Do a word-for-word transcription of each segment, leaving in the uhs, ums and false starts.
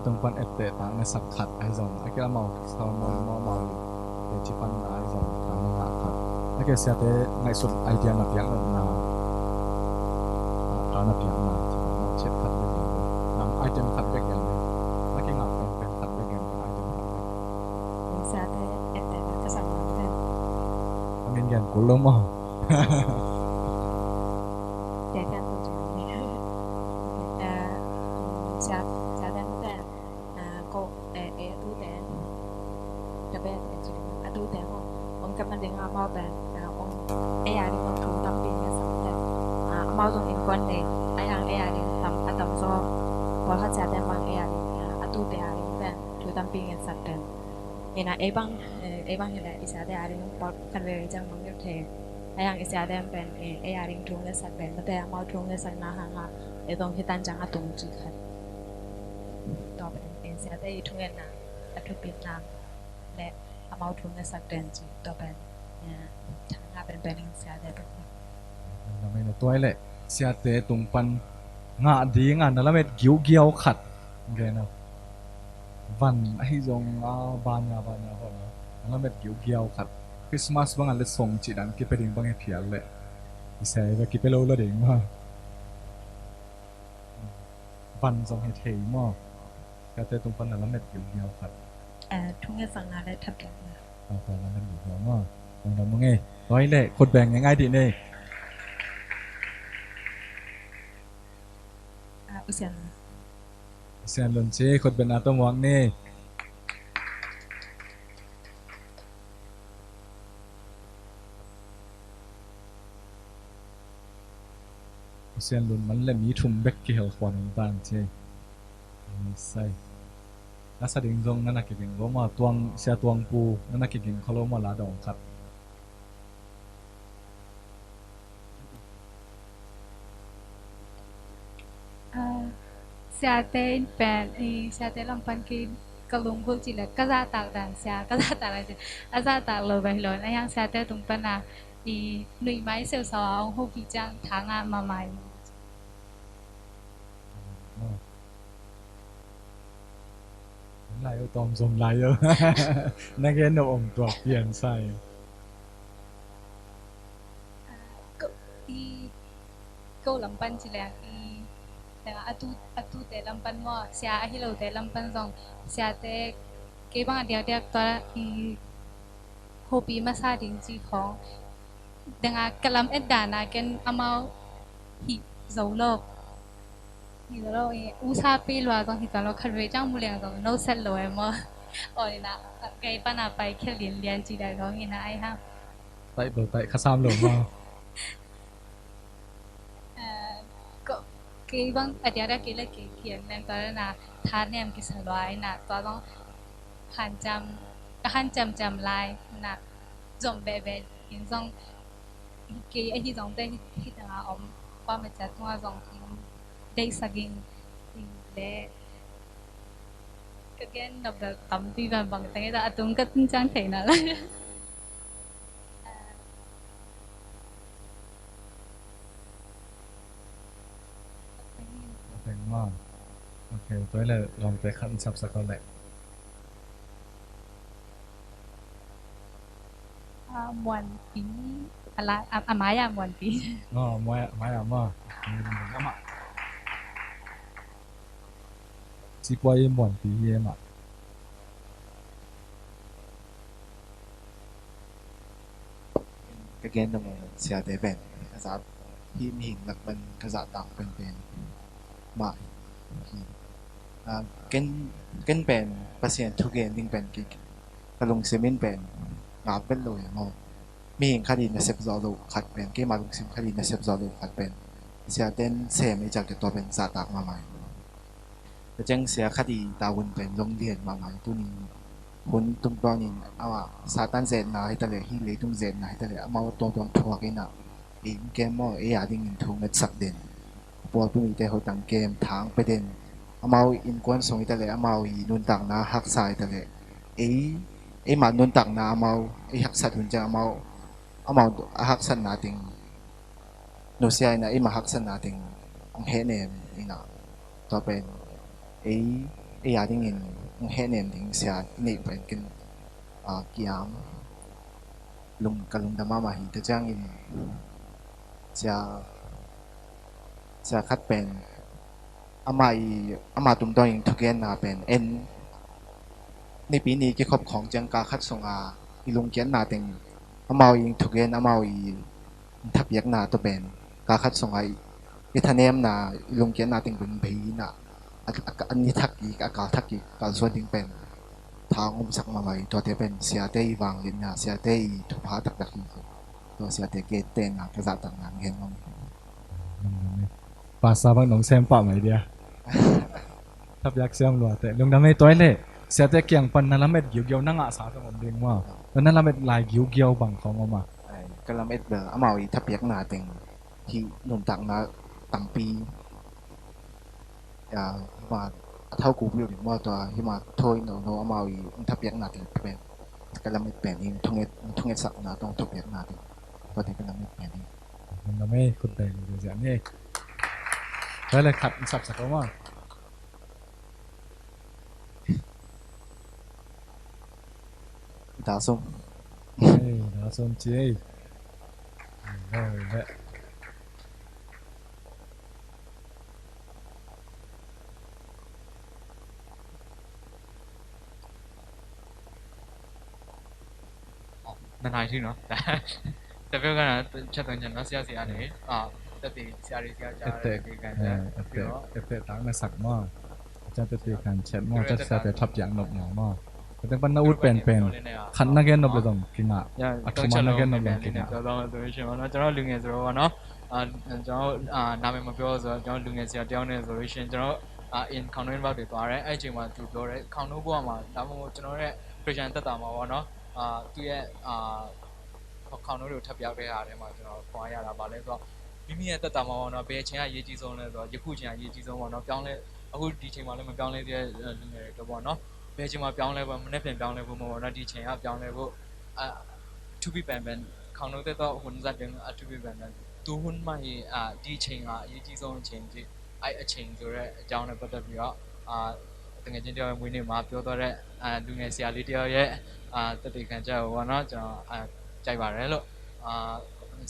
Tung pan etteh tang na sak khat ahi zong a kei amau sermon maw amau i teci pan na ahi zong tang na ngah khat a kei siate ngaihsut idea na piak nopna tang na piak na ci na chet khat bek gen na item khat bek gen na kingah pen pen khat bek gen na item khat bek. Siate etteh na ka sak na pen a min gen kul lo maw? Siate an tu ci na mi. Siate an tu pen ko e e a tute tabet e ci ding a tute maw om kep man ding a amau pen om e a ding om thu tampi ngen sak pen amau zong innkuan nei a yang e a ding tam a tam zaw pawlkhat siate mang e a ding a tute a ding pen thu tampi ngen sak pen ina ei bang ei bang hileh i siate a ding pawlkhat veve ciang mang deuh thei a yang i siate pen ei a ding thu ngen sak pen mate amau thu ngen sak na hanga ei zong hitan ciang a tung ci khat tua pen ei siate i thu ngen na a thupitna le amau thu ngesak den ci tua pen thanga pen pen in siate pen. Namai na tuai le siate tung pan ngah ding a na lamet giugiau khat gen a van ahi zong a banya banya hon a na lamet giugiau khat Christmas bang a le song ci dan kipe ding bang e phial le i sai va kipe lo lo ding ma van zong he thei maw? Kate tung pan na lamet giugiau khat. Thu ngesak na le thapkiatna. Tua lamet giugiau maw? Tua na mung e. Tua i le khut beng ngai dih nei. Usian. Usian Lun ci khut beng na tua muak nei. Usian Lun man le mi thum bek kihel khua nung dan ci. Sai. Na sa ding zong na na kiging lo ma tuang sia tuang pu na na kiging kho lo ma la dong khat. Siate in pen i siate lam pan ki ka lunggulh ci le ka zahtak dan sia ka zahtak dan sia a zahtak lo bai lo na yang siate tung pan a i nuih mai seusa a ong hopi ciang thanga mamai. Lai o tom zom lai o na gen no om tua pian sai. I ko lam pan ci le i a tu a tute lam pan maw sia a hi lote lam pan zong siate kei bang a diakdiak tua i hopi masa ding ci khong danga ka lam et dana ken amau hih zo lo. Hih zo lo i usa pi lua zong hih zo lo khat vei ciang mu liang zong no set lo e maw? Aw ina kei pana pai khel lian lian ci dai zong ina ai ha. Taih bel taih kha sam lo maw? Kei bang a diakdiak kei le kei kian nem tua na tha nem kisa lua ina tua zong hancam ka hancam cam lai na zom beh beh in zong kei ahi zong te hih tanga om pa ma cia tunga zong in dei saging in le ka gen na bel tampi bang bang teng ita a tung ka tun cang thei na la. Teng ma. Ok, tua le lawmte khat in sapsak ko le. Muanpi a mai a muanpi. Mai a ma. Ci puai muanpi hi e mah. Ka gen dong siate pen ka zat hi mihing lak pen ka zahtak pen pen mah hi. Ken pen Pasian thugen ding pen ka lungsim in pen ngak vet lo hi maw? Mihing khat in na sep zawh loh khat pen keima lungsim khat in na sep zawh loh khat pen siaten sem i cak tua pen zahtak mahmah hi. Ka ceng sia khat i tavuan pen zong lian mahmah hi. Tuni hun tung tuangin amah Satan zetna hi taleh hih leitung zetna hi taleh amau tuangtuang thuak inah ei in kem maw ei a dingin thu ngetsak den. Pawl tuni te hoih tang kem thang pe den. Amau innkuan sung hi taleh amau i nuntakna haksa hi taleh ei eima nuntakna amau ei haksat hun ciang amau amau a haksatna teng nusia inah eima haksatna teng hong hehnem inah tua pen ei ei a dingin hong hehnem ding sia i neih pen ken, ah, kiam lung, ka lungdam mahmah hi. Tua ciangin sia, sia khat pen ama i, ama tungtawnin thugenna pen en, Nipi ni kikhop khawng ciang kal khat sunga i lungkiatna teng, amau i thugen, amau i thapiakna tawh pen kal khat sunga i, i thanemna, i lungkiatna teng pen bei in a, a, a, a ni thak kik, a kal thak kik, kalsuan ding pen tha hong omsak mahmah hi. Tuate pen siate i vangliatna, siate i thupha taktak hi. Tua siate kei tenna ka zahtakna gen ngam hi. Pastor bang nong sem pah mai dia. Thapiak siam lua te. Lungdam ei. Tua leh siate kiang pan na lamet giugiau, na ngahsa zong om ding maw? Tua na lamet lai giugiau bang khawng om a? Ai, ka lamet bel amau i thapiakna teng hih nuntakna tampi, ya, hima a thau ku piu ding maw, tua hima thoi no no amau i thapiakna teng pen ka lamet pen hi. Thunget, thungetsakna tawh thapiakna teng, tua teng ka lamet pen hi. Lungdam ei. Khut dai lu zian ei. Tua leh khat sapsak om a? Dah sum. Ei, dah sum ci ei. Ei, ei, ei. Nan hai thin no. တပြောကနာချက်တုံးချက်နော်ဆရာဆရာနေအာတက်တည်ဆရာတွေဆရာကြားတဲ့ဒီကံတဲ့ပြီးတော့ Effect tang na sak maw. Aca tete kan chet maw, aca siate thapiak nop maw maw. Ka teng pan na ut penpen khat na gen nop le zong kingah. A thuma na gen nop le zong kingah. ကျွန်တော်လူငယ်ဆိုတော့ဗောနော်။ အာကျွန်တော်အာနာမည်မပြောဆိုတော့ကျွန်တော်လူငယ်ဆရာတယောက်နဲ့ဆိုလို့ရှိရင်ကျွန်တော်အာ in ခေါင်းတွင်းဘက်တွေသွားတယ်။ အဲ့အချိန်မှာသူပြောတယ်ခေါင်းတွင်းဘဝမှာဒါမှမဟုတ်ကျွန်တော်ရဲ့ Christian သက်တာမှာဗောနော်။ အာသူ့ရဲ့အာခေါင်းတွင်းတွေကိုထပ်ပြပေးတာထဲမှာကျွန်တော်ခွန်အားရတာဗာလဲဆိုတော့မိမိရဲ့သက်တာမှာဗောနော်ဘယ်အချိန်ကအရေးကြီးဆုံးလဲဆိုတော့ယခုအချိန်ကအရေးကြီးဆုံးဗောနော်။ ပြောင်းလဲအခုဒီချိန်မှာလည်းမပြောင်းလဲသေးတဲ့လူငယ်တွေတော့ဗောနော်။ ဘယ်အချိန်မှာပြောင်းလဲဖို့မနေ့ပြန်ပြောင်းလဲဖို့မဟုတ်ဗောနော်။ ဒီအချိန်ကပြောင်းလဲဖို့အာ အထူးပဲပန်ပန်ခေါင်းတို့သက်တော့ဟိုနှစ်သက်တင်အထူးပဲပန်ပန်သူဟိုမှာဟိအာဒီအချိန်ကအရေးကြီးဆုံးအချိန်ကြီးအဲ့အချိန်ဆိုတော့အကြောင်းနဲ့ပတ်သက်ပြီးတော့အာတကယ်ချင်းတယောက်ရဲ့မွေးနေ့မှာပြောသွားတဲ့အာလူငယ်ဆရာလေးတယောက်ရဲ့အာသက်သေခံချက်ကိုပေါ့နော်ကျွန်တော်အာကြိုက်ပါတယ်လို့အာ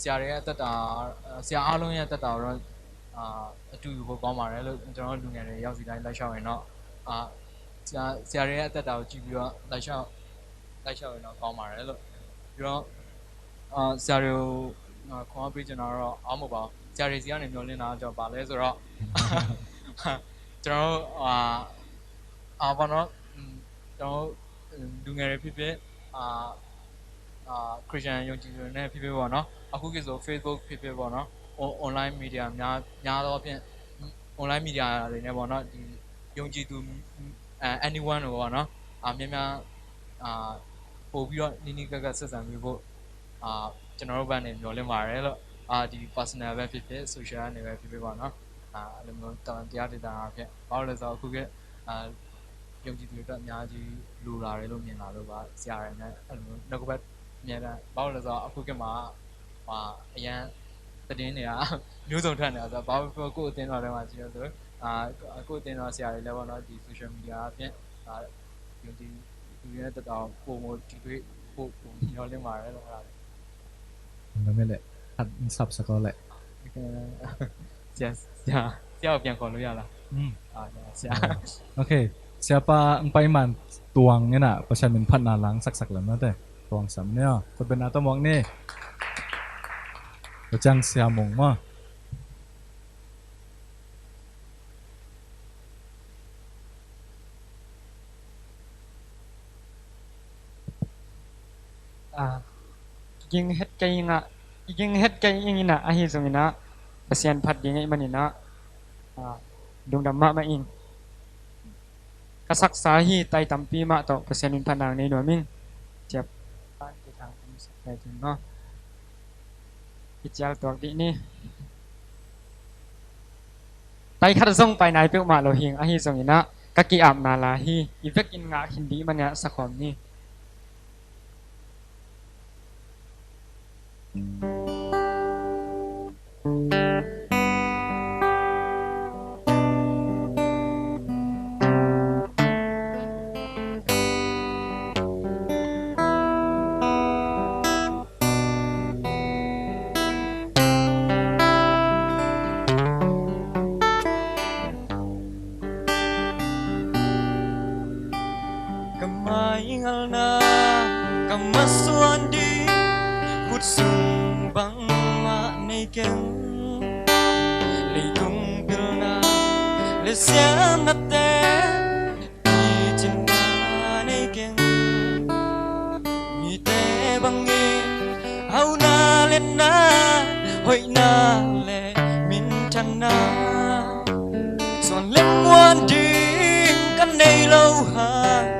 ဆရာတွေရဲ့အသက်တာဆရာအားလုံးရဲ့အသက်တာကိုတော့အာအတူယူဖို့ကောင်းပါတယ်လို့ကျွန်တော်လူငယ်တွေရောက်စီတိုင်းလိုက်လျှောက်ရင်တော့အာဆရာဆရာတွေရဲ့အသက်တာကိုကြည့်ပြီးတော့လိုက်လျှောက်လိုက်လျှောက်ရင်တော့ကောင်းပါတယ်လို့ပြီးတော့ အာဆရာတွေကိုအာခွန်အားပေးချင်တာတော့အားမဟုတ်ပါဘူး။ ဆရာတွေဆီကနေမျှော်လင့်တာကကျွန်တော်ဘာလဲဆိုတော့ကျွန်တော်တို့အာအာဘာနော်ကျွန်တော်တို့လူငယ်တွေဖြစ်ဖြစ်အာအာခရစ်ယာန်ယုံကြည်သူတွေနဲ့ဖြစ်ဖြစ်ပေါ့နော်အခုခေတ်ဆို Facebook ဖြစ်ဖြစ်ပေါ့နော်။ Online media များများသောဖြင့် online media တွေနဲ့ပေါ့နော်ဒီယုံကြည်သူအဲ anyone တွေပေါ့နော်အာများများအာပို့ပြီးတော့နင်းနင်းကက်ကက်ဆက်ဆံပေးဖို့အာကျွန်တော်တို့ဘက်ကနေမျှော်လင့်ပါတယ်လို့အာဒီ personal ပဲဖြစ်ဖြစ် social ကနေပဲဖြစ်ဖြစ်ပေါ့နော်အာအဲ့လိုမျိုးတာဝန်တရားဒေသနာဖြစ်ဘာလို့လဲဆိုတော့အခုကအာယုံကြည်သူတွေအတွက်အများကြီးလိုလာတယ်လို့မြင်လာလို့ပါဆရာတွေနဲ့အဲ့လိုမျိုးနှုတ်ကပတ်အမြဲတမ်းဘာလို့လဲဆိုတော့အခုကမှအာအရန်သတင်းတွေကမျိုးစုံထွက်နေတာဆိုတော့ဘာလို့ကိုယ့်အသင်းတော်ထဲမှာရှိလို့ဆိုအာကိုယ့်အသင်းတော်ဆရာတွေလည်းပေါ့နော်ဒီ social media အပြင်အာယုံကြည်သူတွေနဲ့တက်တော့ပုံမတူတွေ့ဖို့ပုံမျှော်လင့်ပါတယ်လို့အဲ့ဒါလေး ဒါပေမဲ့လည်းအပ်စပ်စကောလည်း ဆရာဆရာဆရာကိုပြန်ခေါ်လို့ရလားอืมအာဆရာโอเคဆရာပါအင်ပိုင်မန်တွင်ငဲ့နာပစံမင်ဖတ်နာလางสักสักแล้วนะแต่တွင်สามเนี่ยคนเป็นอาตมองนี่ก็จ้างဆရာမုံမ Kiging het kei ing a, kiging het kei ing in a, ahi zongin a Pasian phat ding ahih manin a, lungdam mahmah ing. Ka saksa hi tai tampi mah tawh Pasian min phat nang nei nuam ing. Ciap pan kithang kum sak kai tun maw. Kicial tuak dih ni. Tai khat zong pai nai peuhmah lo hing ahi zongin ah ka ki-apna la hi. I vekin ngah khin dih mania sakhawm ni. Muan ding khut sung bangmah nei keng, leitung pilna le siamnate i cinna nei keng. Mite bangin hauna le na, hoihna le minthanna, suan le muan ding ka nei lo hang,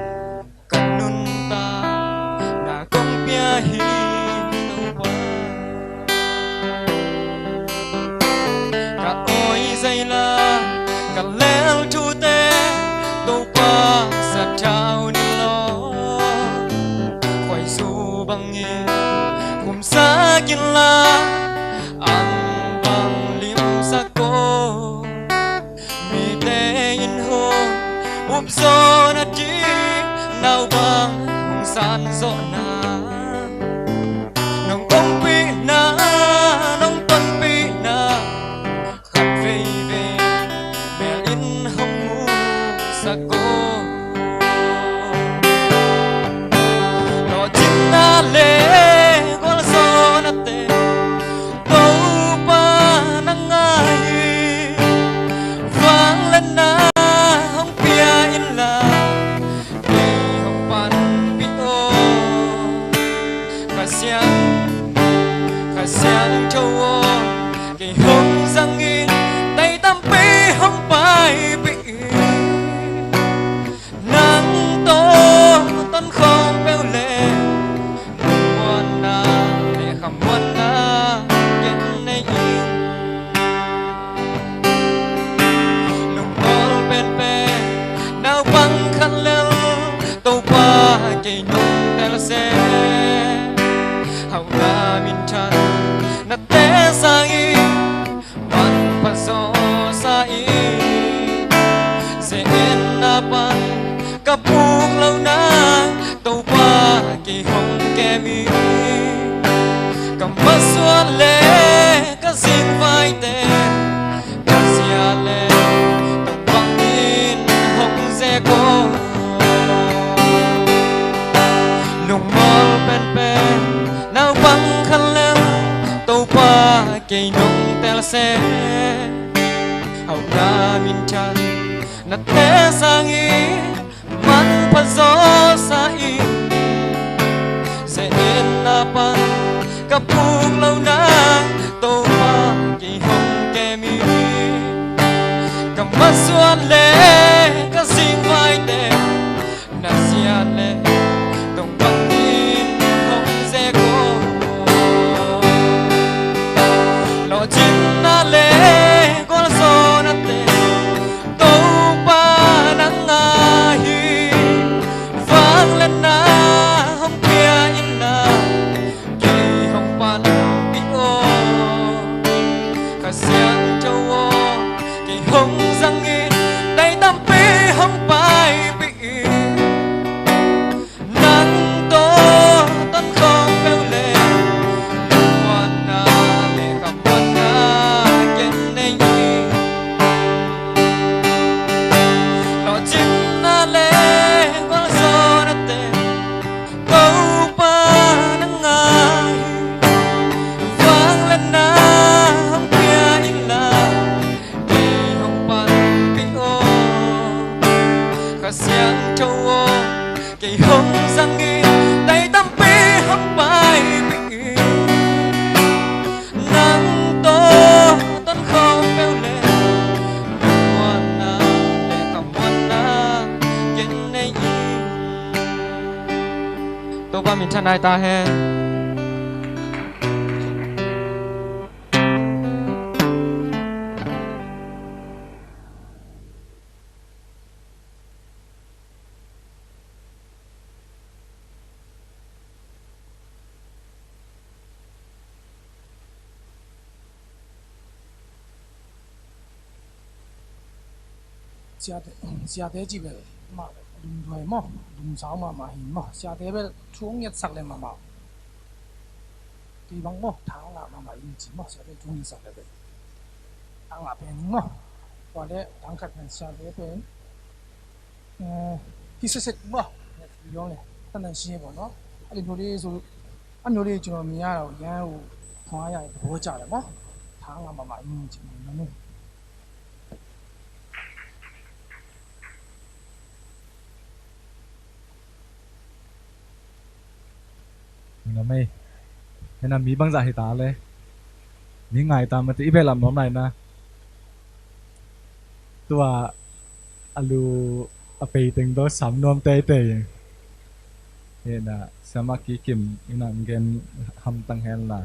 ka nuntakna kong pia hi Topa. Ka awi zaila ka lel thute Topa sathau ni law, khuaizu bangin khumsak inla, ang bang limsak ko. Mite in hong upzawh nading, naupang hong sanzawhna, nong ompihna, nong tonpihna khat veivei mel in hong musak ko. Lawhcinna le gualzawhnate Topa nang a hi. Vangliatna hong pia inla, kei hong panpih aw. Kha Siang, Kha Siangtho aw, kei hong zangin tai tampi hong paipih in. Nang tawh tonkhawm peuh le lungmuanna le khamuanna ken nei in. Lungmual penpen naupang khat lel Topa kei nong tel se. Hauhna minthan nate sangin manpha zaw sa in, ze-etna pan ka puk lo nang Topa kei hong kem in. Ka masuan le ka zingvaite, ka zia le tawh bangin hong ze ko. Lungmual penpen naupang khat lel Topa kei nong tel se. Hauhna minthan nate sangin manpha zaw sa in, ze-etna pan ka puk lo nang Topa kei hong kem in. Ka masuan le ka zingvaite, na zia le tawh bangin hong ze ko. Lawhcinna le gualzawhnate Topa nang a hi. Vangliatna hong pia inla, kei hong panpih aw. Kha Siangtho aw, kei hong zangin tai tampi hong paipih in. Nang tawh tonkhawm peuh le lungmuanna le khamuanna ken nei in. Lawhcinna le gualzawhnate Topa nang a hi. Vangliatna hong pia inla, kei hong panpih aw. Kha Siangtho aw, kei hong zangin tai tampi hong paipih in. Nang tawh tonkhawm peuh le lungmuanna le khamuanna ken nei in. Topa minthanna hi ta hen. Siate, siate cih bel mah lungduai maw, lungsau mahmah hi maw. Siate bel thu hong ngetsak le mahmah, kei bang maw, tha ngah mahmah ing ci maw. Siate thu hong ngetsak le bel tha ngah pen ing maw. Tua le tang khat pen siate pen, eh, hi sesek maw. Video le tan nan si he baw no. A lim thu li zu အဲ့မျိုးလေး ကျွန်တော်မြင်ရတော့ အရမ်းကို ခွန်အားရတယ် သဘောကျတယ်ပေါ့။ ထားငါမမကြီး ချစ်နေလို့။ နမ့ၢ် ဟဲနမီးဘၣ်စၢ်ဟဲတာလဲ မီးငါးတၢ်မတၤ အံၣ်ဘဲလၢမီးမနုၤနၤ သူဝဲ အလူ အပ့ၤတ့ၢ်ဒီး စၢ်နွံတဲတဲ ဟဲန ဆၢမကံကံၣ် အံၤန ငဲၢ်ဟမ်တၢ်ဟဲလၢ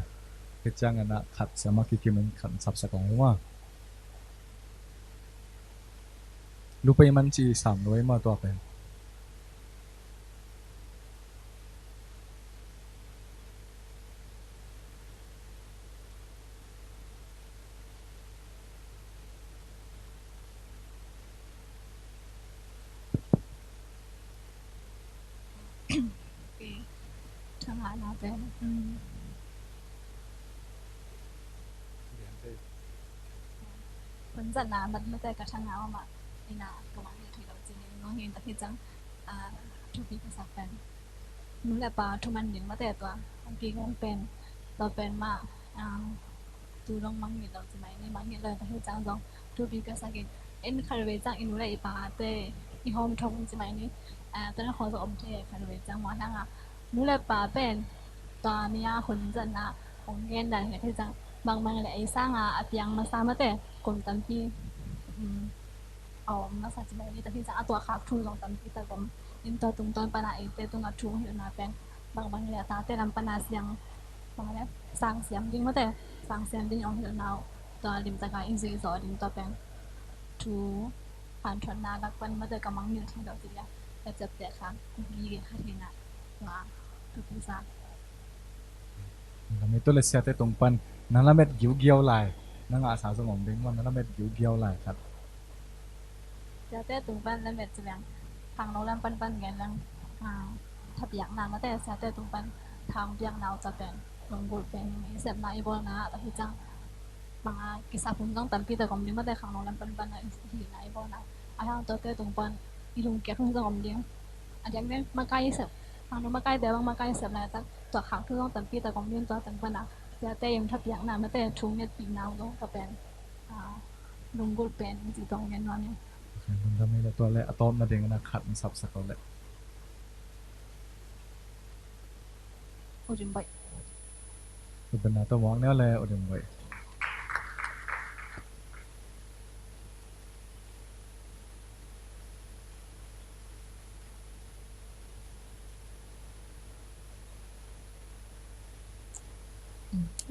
ကစၢ်ငါန ခတ် ဆၢမကံကံၣ် မ့ၢ်ခတ် ဆပ်စကီးဝဲ လူပ့ၢ်မၼ်းစံး ဆမ်လွဲမး တွၵ်ႇပဲ Hun zat na mat mate ka thang a om a, ina ka wan ni thei lo ci ni ngong hin ta hi cang, a, thupi ka sak pen. Nu le pa thu man ding mate tua, ang ki ngong pen, tua pen ma, a, tu dong mang ni lo ci mai ni, mang ni lo ta hi cang dong, thupi ka sak in, in khat ve cang in nu le i pa te, i hom thong ci mai ni, a, ta na khong sa om thei khat ve cang ma thang a, nu le pa pen, tua mi a hun zat na, hong gen dan hi thei cang, bang bang le ei sang a, a piang masa mate, kum tampi, um, a om masa ci mai ni ta hi cang, a tua khak thu zong tampi ta gom, in tua tung ton pan a ei te tung a thu hong hilh na pen, bang bang le a ta te lam pan a siang, bang le sang siam ding mate, sang siam ding hong hilh na, tua lim tak a in zui zo ding tua pen, thu, han thot na lak pan mate ka mang ni thei lo ci dia, ta cep te khang, gi ge kha thei na, tua, tu pi sa. Lamet tu le siate tung pan, na lamet giugiau lai, na ngah sa zong om ding maw, na lamet giugiau lai khat. Siate tung pan lamet ci leng, khangno lam pan pan gen leng, a, thapiakna mate siate tung pan, thang piakna uh ca pen, lunggulh pen, i sepna i bawlna, ta hi cang, bang a, kisap hun zong tampi ta gom ding mate khangno lam pan pan a, i hihna i bawlna, a hang tuate tung pan, i lungkiat hun zong om ding, a diak ding makai i sep, khangno makai te bang makai i sep lai tak, tua khak thu zong tampi ta gom ding tua teng pan a, siate in thapiakna mate thu ngetpihna uh zong ka pen, a, lunggulh pen in ci tong ngen nuam in. Ok, lungdam ei le tua le a tawpna ding na khat in sapsak o le. U Dim Baih. U Dim Baih.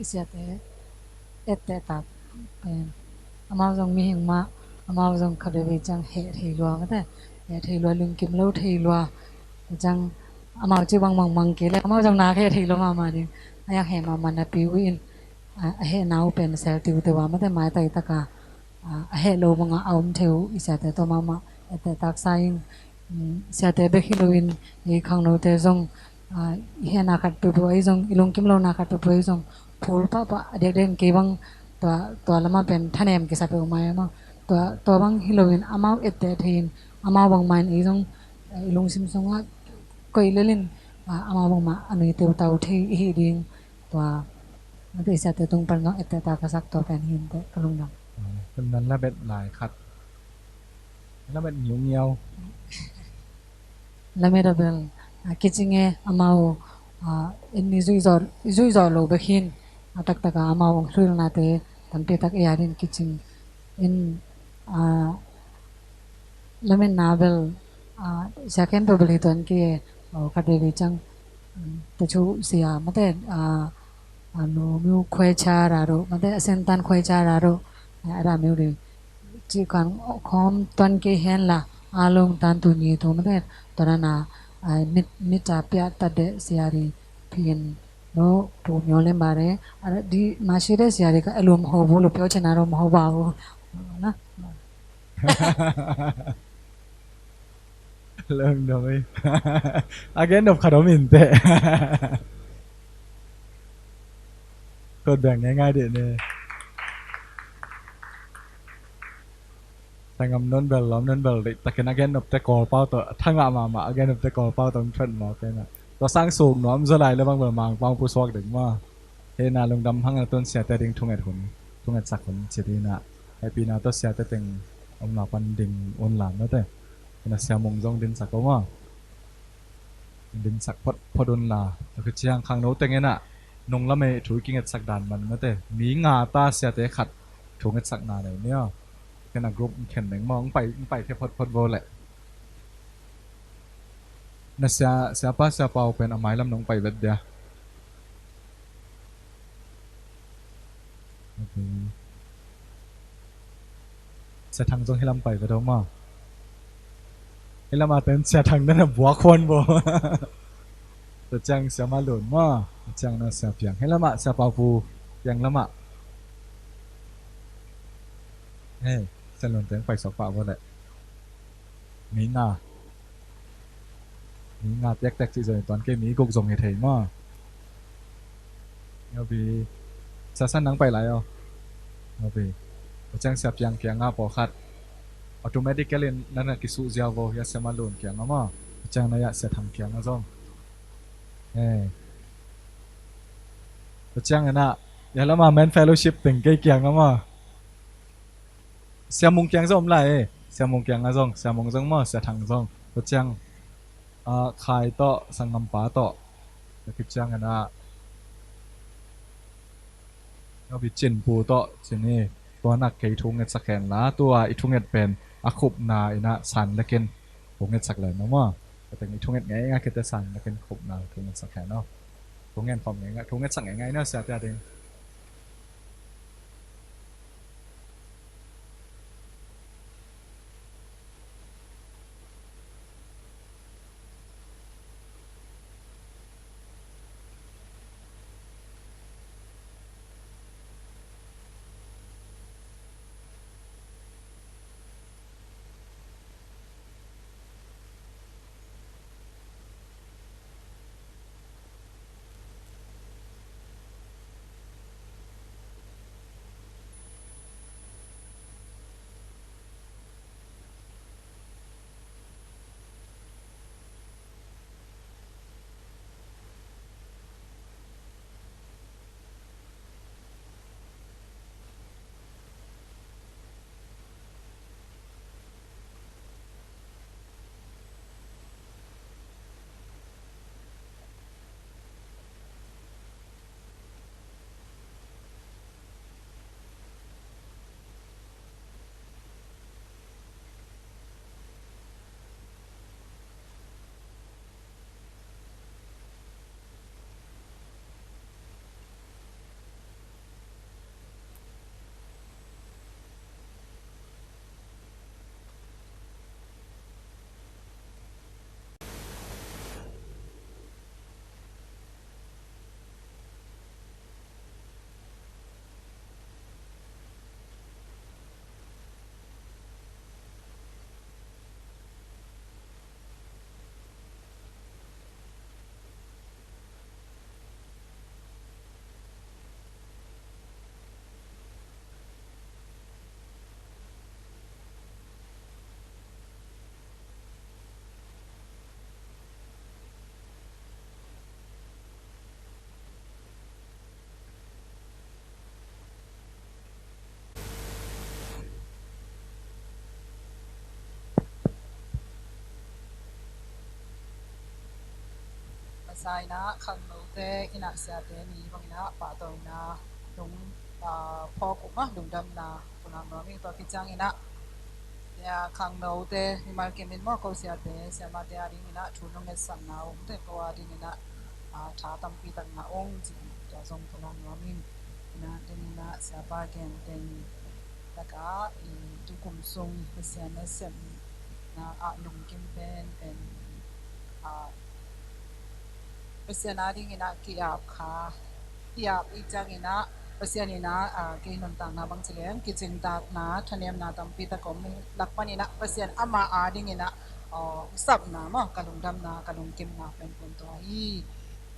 I siate etteh tak pen amau zong mihing mah, amau zong khat veivei ciang heh thei lua mate, heh thei lua, lungkim lo thei lua. Ciang amau ci bangbang mang kei le amau zong nak heh thei lua mahmah ding. A yak heh mahmah napi uh in a hehna uh pen sel tiuteu a mate maitai taka a heh lo bangah a om thei uh i siate tawh mahmah etteh taksa in, siate bek hi loin i khangnote zong i hehna khat peuhpeuh ahi zong, i lungkim lohna khat peuhpeuh ahi zong, phul pahpah a diakdiak in kei bang tua, tua lamah pen thanem kisa peuhmah e maw. Tua, tua bang hi loin amau etteh thei in amau bangmah in ei zong i lungsim sungah koih lel in amau bangmah a nui teutau thei i hih ding. Tua mate i siate tung pan zong etteh tak ka sak tua pen hi inteh ka lungdam. Tua nan lamet lai khat. Lamet ngiungiau. Lamet a bel kicing e amau, en i zuihzawh, i zuihzawh lo bek hin a taktak a amau hong thuhilhnate tampi tak ei a din kicing in, lametna bel sia khempeuh bel hi tuan kei e. Khat veivei ciang Techu sia mate, a, a nu miu khuai cha ra ro mate, a sentan khuai cha ra ro, a ra miu ri ci kan khom tuan kei hen la, a long tan tu ni tu mate, tua na na, a, mit, mit cha pia ta de sia ri phin lo pu myo le ma re, a di ma shi de sia ri ka lum ho bu lo pyo chena ro ma ho ba ho na. Lungdam ei. A gen nop khat om inteh. Kawt beng ngaingai dih ni. Sangam non bel lom non bel dih takin a gen nopte Kawlpau tawh thangah mahmah, a gen nopte Kawlpau tawh hong thot mawk ei na. Tua sang suk nuam zaw lai le bang bel Mangpau pusuak ding maw. Hei na lungdam hang a tun siate ding thunget hun, thungetsak hun ci ding a. Hehpihna tawh siate teng om la pan ding un la mate. Hei na Sia Mung zong dinsak om a. Dinsak phot phot un la. Tua khit ciang khangno teng in a nung lam ei thu i kingetsak dan man mate. Mi nga ta siate khat thu ngetsakna nei ni aw. Hei na group khen ding maw. Ong pai, ong pai thei phot phot vo leh. Na sia, siapa, siapa uh pen a mailam nong pai vet dia. Ok. Sia Thang zong hilam pai vet om maw. Hilam a ten Sia Thang na na buak huan bo. Tua ciang Sia Ma Lun maw. Tua ciang na Sia Piang. Hilam a Sia Pau Pu Piang lam a. Hei, Sia Lun teng pai sok pah bo leh. Mi nga. Mi nga tektek cih zong hi tuan kei, mi guk zong hi thei maw. Ngabi. Sia San nang pai lai aw. Ngabi. Tua ciang Sia Piang kiang a pawlkhat automatically in na na kisuh ziau vo hia Sia Ma Lun kiang a maw. Tua ciang na ya Sia Thang kiang a zong. Eh. Tua ciang in a ya lam a men fellowship teng kei kiang a maw. Sia Mung kiang zong om lai e. Sia Mung kiang a zong, Sia Mung zong maw, Sia Thang zong. Tua ciang, ah, Khai tawh, Sanggampa tawh. Tua khit ciang in a, Ngabi Cin Pu tawh, ci ni, tua nak kei thu ngetsak hen la, tua i thunget pen, a khupna in a san lekin, thu ngetsak lai no maw. Tua teng i thunget ngei ngei kei te san lekin khupna, thu ngetsak hen no. Thu ngen khom ngei ngei, thu ngetsak ngei ngei no, siate a ding. Masa in ah khangnote in ah siate ni bangin ah pahtawina lung, ah, phawk uh mah lungdamna pulak nuam ing. Tua khit ciangin ah khangnote mimal kimin maw, ko siate siamate a dingin ah thu lungngaihsakna om te, ko a dingin ah, ah, tha tampi tak ngah ung cih tua zong pulak nuam ing. Ina dingin ah siapa genteng taka i tukum sung Pasian nasepna ah lungkim pen pen, ah, Pasian a dingin ah ki-ap kha, ki-ap i ciangin ah Pasian in ah, ah, kei nuntakna bang ci leng kicingtakna thanemna tampi tak om lak panin ah Pasian amah a dingin ah, ah, sapna maw, ka lungdamna ka lungkimna pen pen tua hi.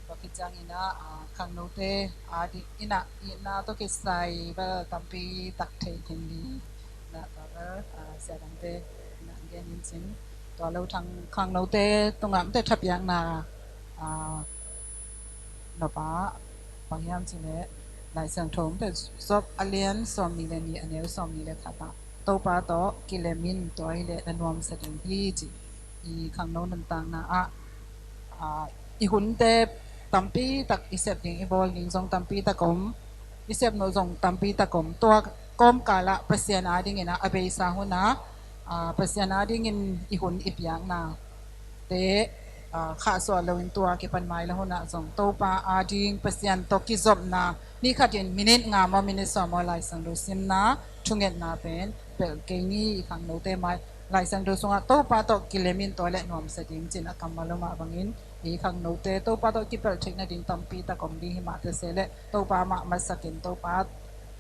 Tua khit ciangin ah, ah, khangnote a dingin ah itna tawh kisai bel tampi tak thei khin ding. Na tua bel, ah, sia dangte na gen in cin. Tua lo thang khangnote tungah mate thapiakna, a, nop ah, bang hiam cih leh Lai Siangtho hong tel Job a lian sawmnih le nih, a neu sawmnih le khat ah, Topa tawh kilem in, tua hi leh na nuamsa ding hi, ci. I khangno nuntakna ah, a, i hunte tampi tak i sep ding, i bawl ding zong tampi tak om, i sep loh zong tampi tak om. Tua kawmkal ah Pasian adingin ah, a beisa hun ah, a, Pasian adingin i hun i piakna te, a, khahsuah loin tua kipan mailam hun ah zong Topa ading Pasian tawh kizopna, ni khatin minit nga maw, minit sawm maw Lai Siangtho simna, thungetna pen pelh kei ni. I khangnote mai Lai Siangtho sungah Topa tawh kilem in, tua leh nuamsa ding, ci-in a kammal om mah bangin, i khangnote Topa tawh kipelh theih nading tampi tak om ding hi mah ta se leh, Topa mah masak in, Topa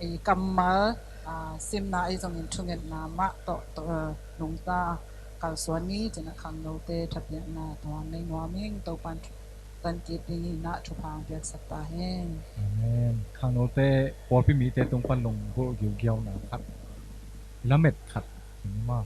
i kammal, a, simna ahi zongin thungetna mah tawh, tawh, a, nungta kalsuan ni, ci-in a khangnote thapiakna tua nei nuam ing. Topa'n tankip dingin ah thupha hong piaksak ta hen. Amen. Khangnote, pawlpi mite tung pan lunggulh giugiauna khat, lamet khat, ci ni maw.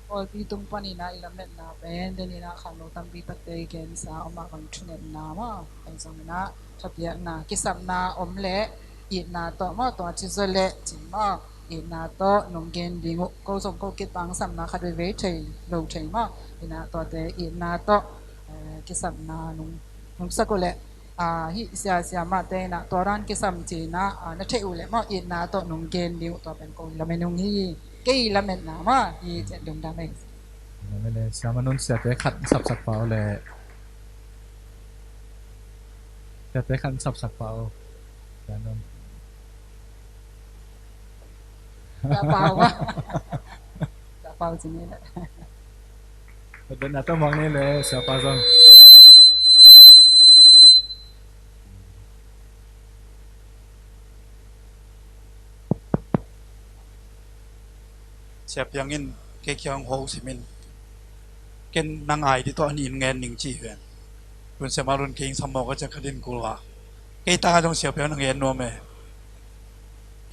Pawlpi tung panin ah i lametna pen, denin ah khangno tampi takte i gensa om mah bang, thungetna maw, ahi zongin ah thapiakna, kisapna om leh itna tawh maw, tua ci zaw leh, ci maw, itna tawh nong gen ding uh, ko zong ko kipang sapna khat veivei thei lo thei maw, itna tawh te, itna tawh, eh, kisapna nong, nong sak uh leh, a, hih sia, siamahte in ah tua dan kisam ci-in ah, a, na theih uh leh maw, itna tawh nong gen ding uh, tua pen ko lamen ung hi. Kei lametna maw hi, ci-in lungdam ei. Lamen ei. Siamah nun, siate khat sapsak pah uh leh. Siate khat sapsak pah uh. Siamah nun. Sia Pau maw. Sia Pau ci ni leh. Tua na tawh mawk ni leh, Sia Pau zong. Sia Piang in kei kiang ho simin, ken na ngai dih tawh a nih in ngen ning ci hi ven. Tun Sia Mah Lun kei ing sam mawk a ciang ka din kul a. Kei tangah zong Sia Piang na ngen nuam e.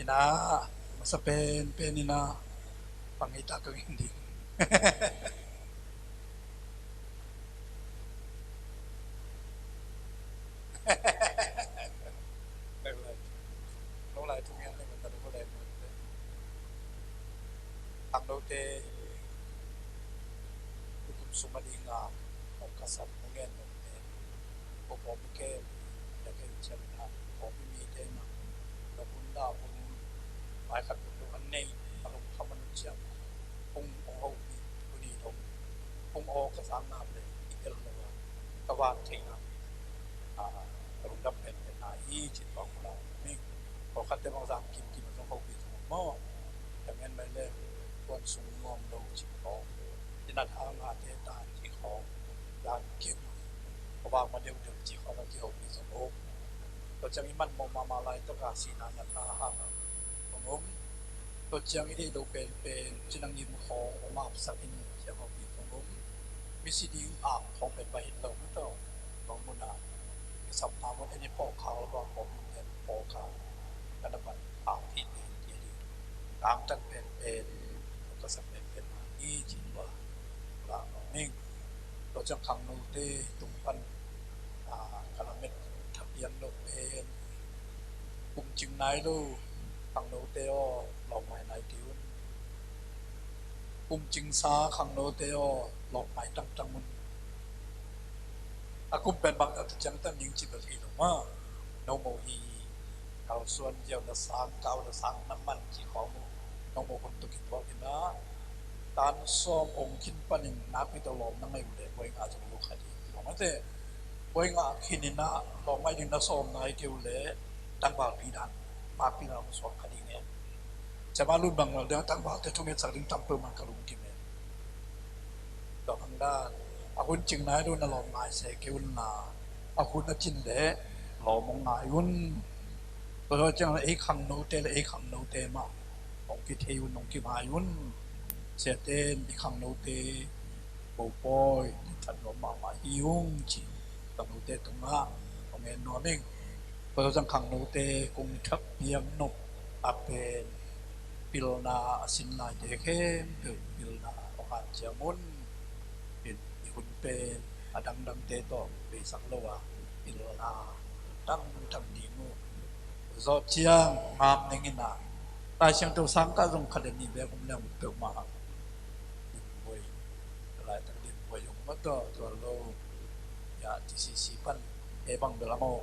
Ina, masa pen pen ina, bang ei ta ka ngen ding. Lo lai thu ngen le, man ta lo lai ngen le. Khangnote, tukum sum a ding a, ong ka sap, ong ngen lo te. Ko pawlpi kem, ya kem ciang na, pawlpi mite na, lo kun da kun, mai khat kun lo an nei, a lo khaman ciang, kung ong hopih, kun i dong, kung aw ka sang na le, i tel lo a, ka vang thei na, a, ka lungdam pen pen na hi, ci tawng la, mi, ko khat te bang zang kim kim a zong hopih zong maw, ka ngen mai le, kuan sung nuam lo, ci tawng, i nat hang a te ta, ci khawng, zang kim, ka vang ma deuh deuh, ci khawng, ki hopih zong om. Tua ciang i man mawh mahmah laitak a sihna natna hang a hong om. Tua ciang i deih loh penpen, ci nang im khawng hong apsak in, ci a hong pi hong om. Misi ding ap khawng pen pai hi lo maw tawh. Bang mun a kisapna mun en i pawh khak lo a, pawh mun en pawh khak. Ka na man ap hi pen, ci a ding. Tangtan penpen, ka sak penpen mah hi, ci tua. Tua mah ning. Tua ciang khangnote tung pan, a, ka lamet thapiak loh pen, kum cing nai lo khangnote aw, lawmngai nai kei un. Kum cingsa khangnote aw, lawmngai tangtang un. A kum pen bang tak ciang tan ning ci bel hi lo maw. No mo hi, kalsuan ziau na sang, kau na sang, na man ci khawng uh. No mo hun tuk hi tuak hi na. Tan sawm ong khin panin nakpi tawh lawm na ngei uh leh, buai ngah zong lo kha ding. Lawm a te, buai ngah khin in ah, lawm ngai ding na sawm nai kei uh leh, tangvalpi dan, nakpi na hong suak kha ding e. Sia Mah Lun bang lal ding a, tangvalte thungetsak ding tam peuhmah ka lungkim e. Tua bang dan, a hun cing nai lo na lawmngai se kei un la, a hun a cin leh lawm hong ngai un. Tua tua ciang leh ei khangnote leh ei khangnote mah hong kithei un, hong kimai un. Siate in i khangnote mopawi i that nuam mahmah hi ung ci, khangnote tungah hong en nuam ing. Tua tua ciang khangnote kong thapiak nop a pen pilna a sin laite khempeuh pilna hong hanciam un. In i hun pen a dangdangte tawh beisak lo a, pilna dangdang ding uh. Zawh ciang ngam ning in a, Lai Siangtho sangkah zong khat le nih bek om leng peuhmah hang. Dinbuai, laitak dinbuai hong mawtaw tuan lo. Ya, T C C pan, e bang bel a maw,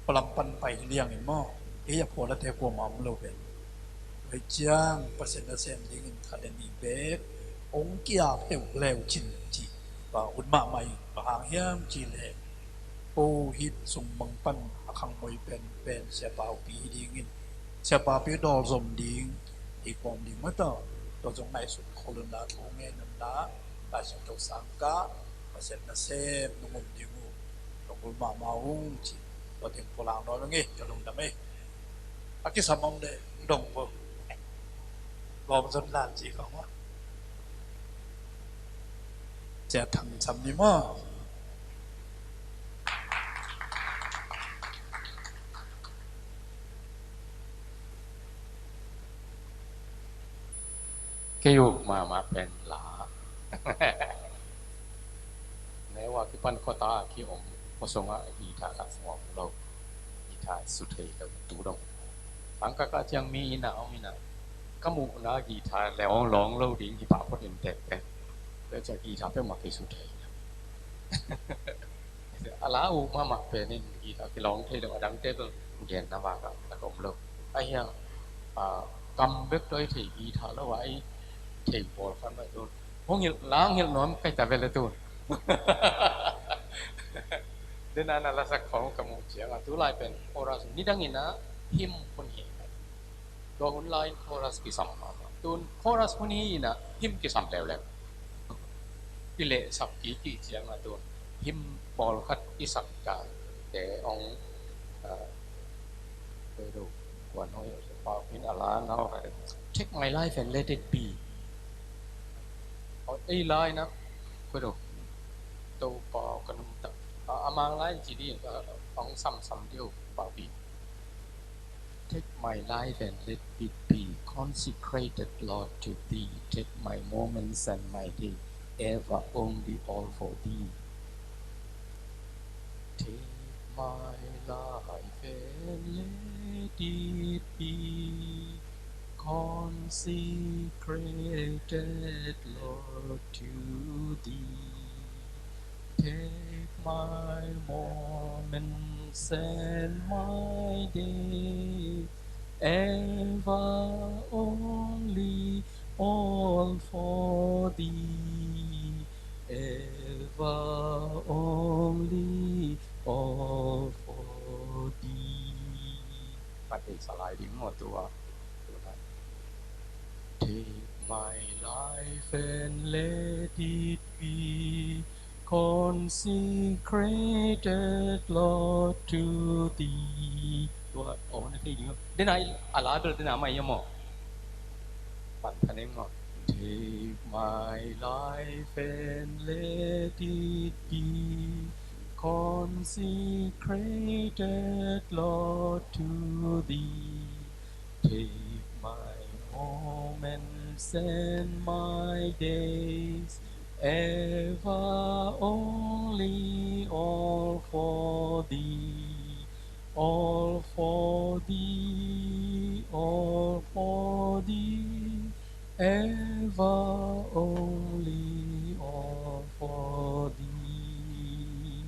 palam pan pai hi liang in maw, e ya phualate kuamah om lo pen. Tua ciang Pasian nasem dingin khat le nih bek hong kia pheuh leu cin ci. Tua hun mahmah in bang hang hiam cih leh, ko hih sung bang pan a khangmoi pen pen Siapa Pi hi dingin, Siapa Pi dawl zom ding hi kawm ding mawtaw. Tua zong ngaihsut khol un la, thu ngen un la, Lai Siangtho sangkah Pasian nasem nong om ding uh, nong ul mahmah ung ci. Tua teng pulak nawn ung ei, ka lungdam ei. A kisam om leh dong vo. Lawm zon lal ci kong maw. Cia thang sam ni maw. Kei uh mahmah pen la. Neu a kipan khuata a ki-om khuasung ah guitar khat sung om lo. Guitar su thei lo tu dong. Pangkak ah ciang mi inn ah om in a, ka muhna guitar lawng lawng lo ding kipah phot in tektek. Tua ciang guitar peuhmah kei su thei. A la uh mahmah pen in guitar kilawng thei lo, a dangte bel gen na vak ah na ka om lo. Ahi hang, ah, kam bek tawh i thei guitar lo a i thei pawlkhat mah tun. Hong hilh, la hong hilh nuam kai ta ve le tun. Dena na lasak khawng ka muh ciang a, tu lai pen chorus nidang in a hymn hun hi. Tua hun lai in chorus kisam mahmah. Tun chorus hun hi in a hymn kisam leuleu. I lehsak kik kik ciang a tun hymn pawlkhat i sak dan te hong, ah, koi do, kuan hong, pau in a la nau ka, Take My Life and Let It Be. Aw, ei lai na, koi do, Topa ka nungta. A, a mang lai ci di, a, hong samsam di o, pau pi. Take my life and let it be consecrated, Lord, to Thee. Take my moments and my day, ever only all for Thee. Take my life and let it be consecrated, Lord, to Thee. Take my moments and my days, ever only all for Thee, ever only all for Thee. Pati salai ding maw tua. Take my life and let it be consecrated, Lord, to Thee. Tua, oh, na thei ding. Dena a la bel dena mai ya maw. Pan thaning maw. Take my life and let it be consecrated, Lord, to Thee. Take my moments and my days, ever only all for Thee, all for Thee, all for Thee, ever only all for Thee.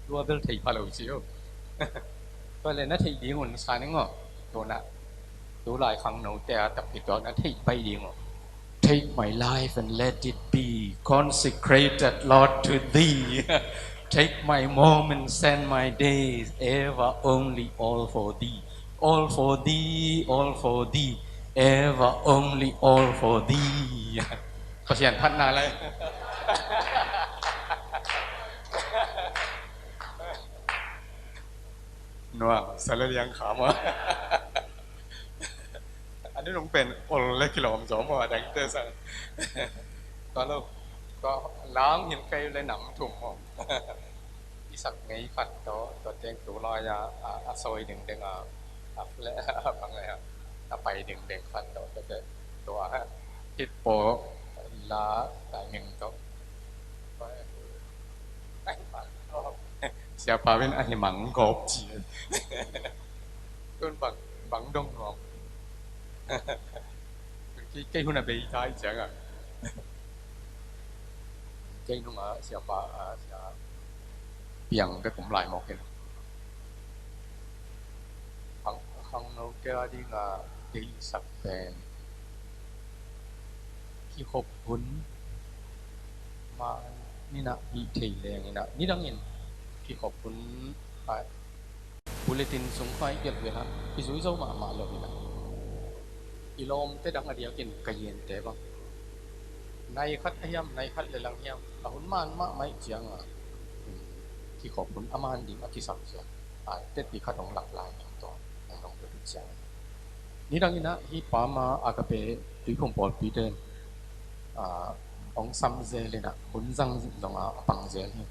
Tua bel thei pha lo ci o. Tua le na theih ding un sa ning aw. Tua na, tu lai khangnote a takpi tua na theih pai ding aw. Take my life and let it be consecrated, Lord, to Thee. Take my moments and my days, ever only all for Thee. All for Thee, all for Thee, ever only all for Thee. Pasian phatna lai. Nua, sa le liang kha maw. An nung pen ol le kilawm zaw maw, a dangte sang. Tua lo, tua la hong hilh kei le nam thum maw. I sak ngei khat tawh, tua teng tu lai a, a, a sawi dingding a, a fle-, a bang le a. A pai dingding khat tawh ka teh tua hit paw la taiming tawh siapa in a hi mang gawp ci. Tun bang bang dong nuam. Kei hun a bei tai ciang a kei nung a siapa a sia piang bek om lai mawk in. Hang, hang no kei a ding a deisak pen kikhop hun ma ninah hih thei leng inah nidangin kikhop hun a bulletin sung kha i gelh velhah i zui zo mahmah lo inah i lawmte dang a diakin ka yente bang nai khat a hiam nai khat le lang hiam a hun man mahmah ih cianga kikhop hun a man ding a kisam ciang a tetpi khat hong lak lai ding tawh hong dong pia ding ciang nidang inah hih pama a ka pe tuiphum pawlpite hong sam zel inah hun zang zonga a pang zel hi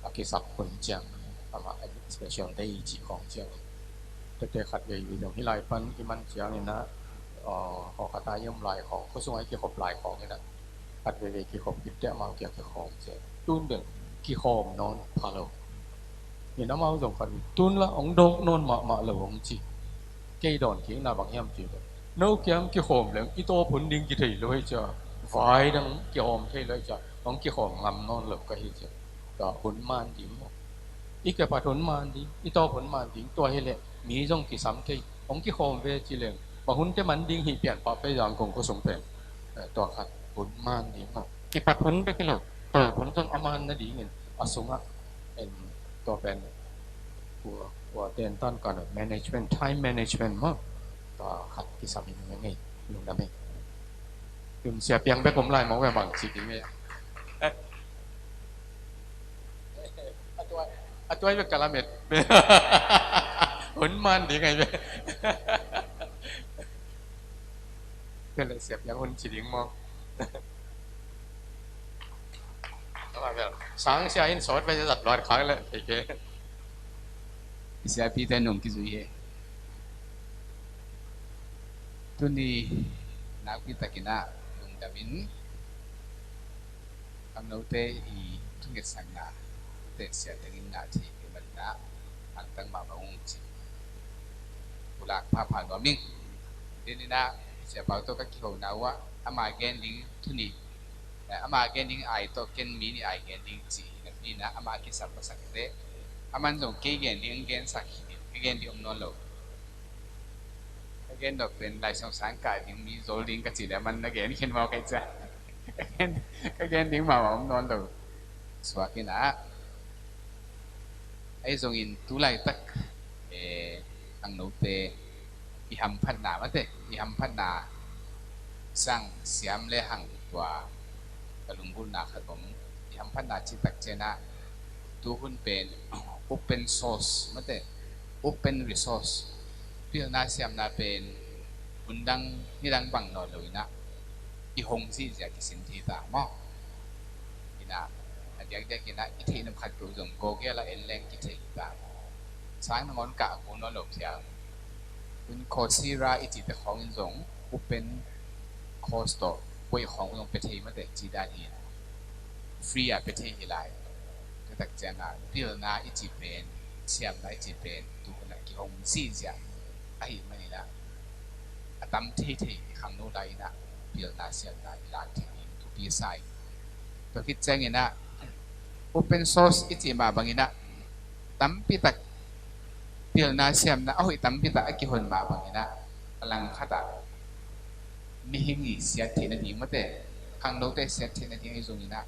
a kisap hun ciang amah special day cih khawng ciang tete khat vei zong hi lai pan i man ciang inah hawkhata i om lai khawng khuasung a i kikhop lai khawng inah khat veve kikhop kipte amau kia kikhawm ciah tun bel kikhawm nawn pha lo. Min amau zong khat tun la hong dawk nawn mahmah lo hong ci. Kei dawn kikna bang hiam ci bel no kiang kikhawm leng i tawp hun ding kithei lo hei cia vai dang kihawm thei lo hei cia hong kikhawm ngam nawn lo ka hi cia. Tua hun man ding maw i kepat hun man ding i tawp hun man ding tua hi leh mi zong kisam thei hong kikhawm ve ci leng bang hunte man ding hih pian pah pei zang kong khuasung pen tua khat hun man ding maw kipat hun bek hi lo tua hun zong a man nadingin a sungah en tua pen kua kua ten tan kan management time management maw tua khat kisam in ngei lungdam hi. Tun sia piang bek om lai mawk ve bang ci ding ve. A tuai a tuai bek ka lamet hun man ding ai ve. Tua le siap yang hun ci ding maw? Sang sia in sawt ve zat luat khang le kei kei. Siapi te nung kizui he. Tuni nakpi takin ah lungdamin Khangnote i thungetsakna, thungetsakna tengin ngah thei kei manin ah hangtang mahmah ung ci. Pulak phapha nuam ing. Deninah Sia Pau tawh ka kihona uh ah ama gen ding thu nih, eh, ama gen ding ai tawh ken mi nih ai gen ding ci hi napi inah ama kisam masak teh aman zong kei gen ding ang gensak hi, ka gen ding om nawn lo. Ka gen dok pen Lai Siangtho sang kah ding mi zol ding ka cih leh man na gen khin maw kei cia. Ka gen, ka gen ding mahmah om nawn lo. Suak inah ahi zongin tu laitak, eh, khangnote i hamphatna mate i hamphatna sang siam le hang tua ka lunggulhna khat om. I hamphatna citak cianah tuhun pen open source mate open resource pilna siamna pen hun dang ni dang bang nawn lo inah i hong zihziah kisin thei ta maw? Inah a diakdiak inah i theih nop khat peuh zong Google ah en leng kithei ta maw? Sang nangawn kah a kul nawn lo phial. Hun Coursera i cihte khawng in zong open course tawh buaih khawng zong pia thei mate cih dan hi. Free ah pia thei hi lai. Tua tak ciangah pilna i cih pen siamna i cih pen tuhun ah kihong zihziah ahih maninah a tam theithei i khangno lai inah pilna siamna i lak thei ding thupi sa ing. Tua khit cianginah open source i cih mah banginah tampitak pilna siamna a hoih tampitak a kihon mah banginah a langkhatah mihing i siat theih nading mate khangnote siat theih nading ahi zonginah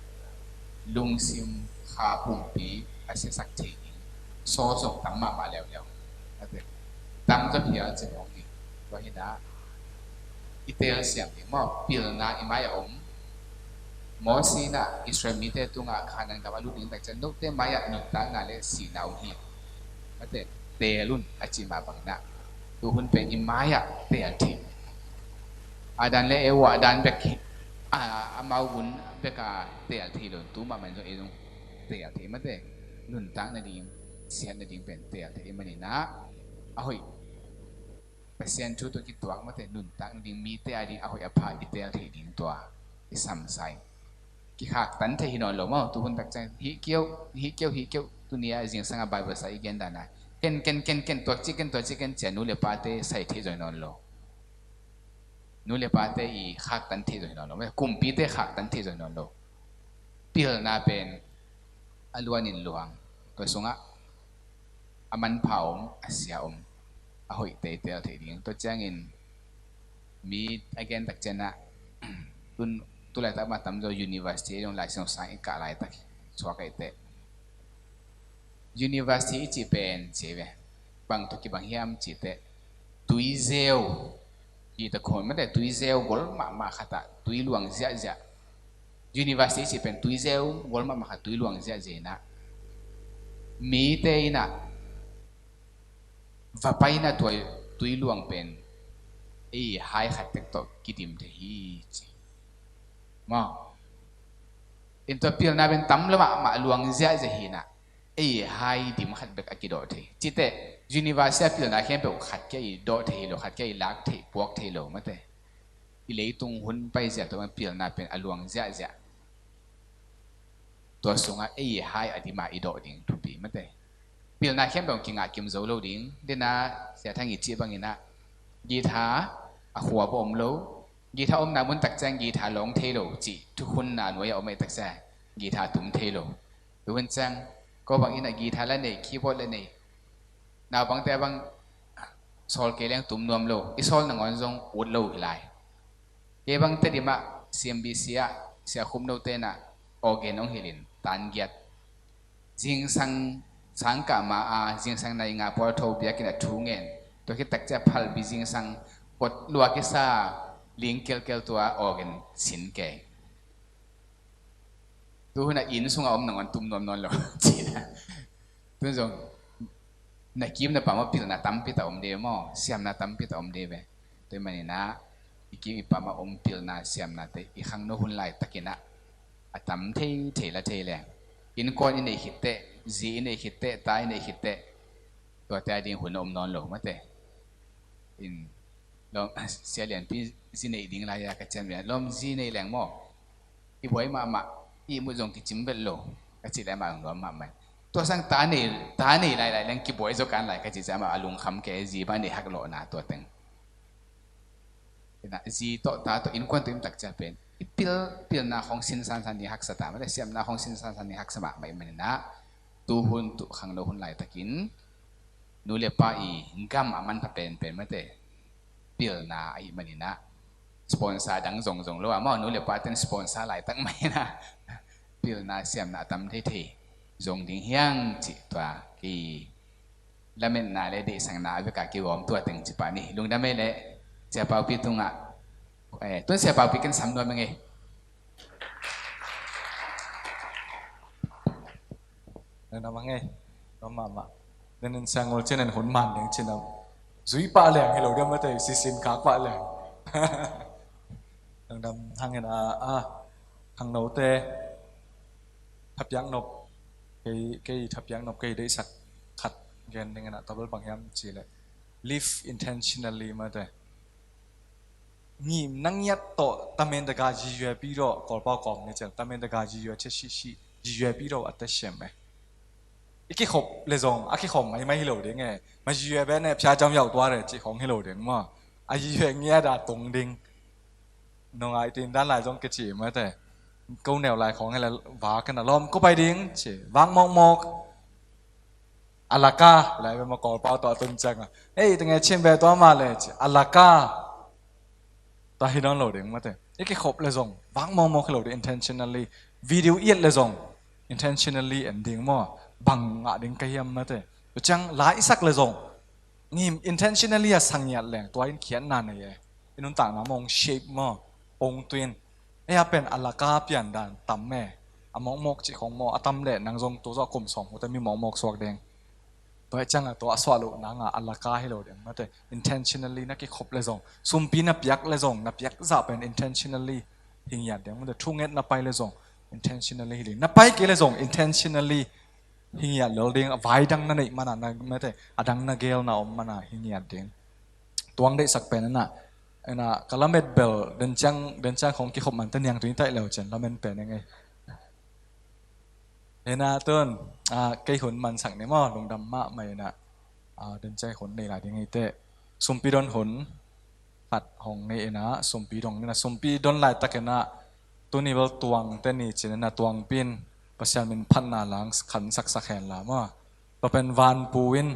lungsim kha pumpi a siasak thei ding source zong tam mahmah leuleu mate tam zaw phial cin hong hi. Tua hinah i teel siam ding maw pilna i mai a om. Mosi inah Israel mite tungah Kanaan gam a lut ding tak ciang note mai-ah nuntakna le sihna om hi. Mate teel un a cih mah banginah tuhun pen i mai-ah teel thei. Adam le Eva dan bek hi a, amau hun beka teel thei lo tu mahmah in zong ei zong teel thei mate nuntak nading siat nading pen teel thei maninah a hoih Pasian thu tawh kituak mate, nuntak ding, mite a ding a hoih a pha i teel theih ding tua i samsa in. Kikhaktan theih hi nawn lo maw, tuhun tak ciang hih keuh, hih keuh, hih keuh, tuni a zingsang a Bible sa i gen dan a ken, ken, ken, ken, tuak ci ken, tuak ci ken ci a nu le pate sai theih zong hi nawn lo. Nu le pate i khaktan theih zong hi nawn lo, kumpite khaktan theih zong hi nawn lo. Pilna pen a luan in luang, tua sungah a manpha om, a sia om, a hoihte i teel theih ding. Tua ciangin mi a gen tak ciangin ah, tun, tu laitak mah tamzaw university zong Lai Siangtho sang i kah laitak suak ahih teh, university i cih pen ci ve, bang tawh kibang hiam cih teh, tuizeu, hi ta khawm mate, tuizeu gol mahmah khat ah tui luang ziahziah. University i cih pen tuizeu gol mahmah khat, tui luang ziahziah in ah, mite in ah va pai in ah tua tui luang pen ei hai khat tek tawh kidim thei hi ci. Maw? In tua pilna pen tam lo mahmah, luang ziahziah hi in ah ei hai dim khat bek a kidawh thei. Cih teh, university a pilna khempeuh khat kia i dawh thei lo, khat kia i lak thei, puak thei lo mate. I leitung hun paizia tawh pilna pen a luang ziahziah. Tua sungah ei hai a dim a i dawh ding thupi mate. Pilna khempeuh kingah kim zo lo ding. Dena Sia Thang i cih bangin ah, guitar a khua pawh om lo. Guitar omna mun tak ciang guitar lawng thei lo cih thukhunna nuai a om ahih tak ciang guitar tum thei lo. Tuhun ciang ko bangin ah guitar la nei, keyboard la nei, naupangte a bang sawl kei leng tum nuam lo, i sawl nangawn zong ut lo hi lai. Kei bang Tedim ah CMBC ah Sia Khupno te in ah organ hong hilh in tan giat, zingsang sangkah ma a zingsang nai nga pawl tho biakinn ah thu ngen, tua khit tak ciang phalbi zingsang pot lua kisa ling kelkel, tua organ sin kei. Tuhun a inn sungah om nangawn tum nuam nawn lo. Cih na. Tun zong na kim na pam a pilna tampi tak om ding maw, siamna tampi tak om ding ve. Tua ahih manin ah i kim i pam a om pilna siamnate i khangno hun laitakin ah a tam thei thei la thei leng, innkuan i neih khit teh, zi i neih khit teh, ta i neih khit teh, tuate a ding hun a om nawn lo mate. In lawm, Sia Lianpi zi neih ding lai-a ka ciam lian, lawm, zi nei leng maw, i buai mahmah, ihmut zong kicim vet lo, ka cih lai mah, nuam mahmah. Tua sang ta nei, ta nei lailai leng kibuai zaw kan lai ka cih ciang mah a lungkham kei, zi bang nei hak lawhna tua teng. Ina, zi tawh ta tawh innkuan tawh i om tak ciang pen i pil, pilna khawng sin sansan ding haksa ta mate, siamna khawng sin sansan ding haksa mahmah ahih manin ah, tuhun, tu khangno hun laitakin nu le pa i gam a manpha penpen mate, pilna ahih manin ah, sponsor dang zongzong lo a maw, nu le pa ten sponsor laitak mah in ah pilna siamna a tam theithei zong ding hi hang cih tua ki lametna le deihsakna a vek a kigawm tua teng ci pah ni. Lungdam ei leh, Sia Paupi tungah, eh, tun Sia Paupi ken sam nuam ing ei. Lungdam ei, nuam mahmah. Nen in sang ol cin en hun man ding cin a zui pah leng hi lo diam mate, sisin khak pah leng. Lungdam hang in a, a, khangnote thapiak nop, kei, kei thapiak nop, kei deihsak khat gen ding in a, tua bel bang hiam cih leh live intentionally mate. Ngim na ngiat tawh, tamen daga jijuepi rawh, Kawlpau kawm ni ciang, tamen daga jijuepi rawh, a tasiam e. I kikhop le zong a kikhop maimai hi lo ding e. Ma jijuepi ne phia jam yau tua re cih khawng hi lo ding maw. A jijue ngiat a tung ding. Nungai tin dan lai zong kici mate. Ko neu lai khawng hi le vak in a lawm, ko pai ding ci, vak mawkmawk. A laka lai ve maw, Kawlpau tawh a tun ciang a, ei, tenge chin ve tua mah le ci, a laka. Tua hi nawn lo ding mate. I kikhop le zong vak mawkmawk hi lo ding, intentionally. Video i et le zong intentionally en ding maw, bang ngah ding ka hiam mate. Tua ciang la i sak le zong ngim, intentionally a sa ngiat leng tua in khiatna nei e. I nuntakna mawng shape maw, ong tuin. Ei a pen a laka pian dan tam e. A mawkmawk cih khawng maw, a tam leh nang zong tu zawh kum sawm hute mi mawkmawk suak ding. Tua ciang a tua a suah loh nang a, a laka hi lo ding mate. Intentionally na kikhop le zong, sumpi na piak le zong, na piak zah pen intentionally hi ngiat ding mate. Thunget na pai le zong intentionally hi ding. Na pai kei le zong intentionally hi ngiat lel ding, a vai dang na neih man a, na, mate, a dang na gelna om man a hi ngiat ding. Tuang deihsak pen inah, inah ka lamet bel denciang, denciang khong kikhop man te niang tuni taih leu cian lamen pen eng ei. Inah tun, ah, kei hun mansak ni maw, lungdam mahmah inah, ah, denciang hun nei lai ding ei teh. Sumpi don hun khat hong nei inah, sumpi dong inah, sumpi don laitak inah, tuni bel tuang te ni cin inah, tuangpi in Pasian min phatna la hong khansaksak hen la maw. Tua pen vanpu in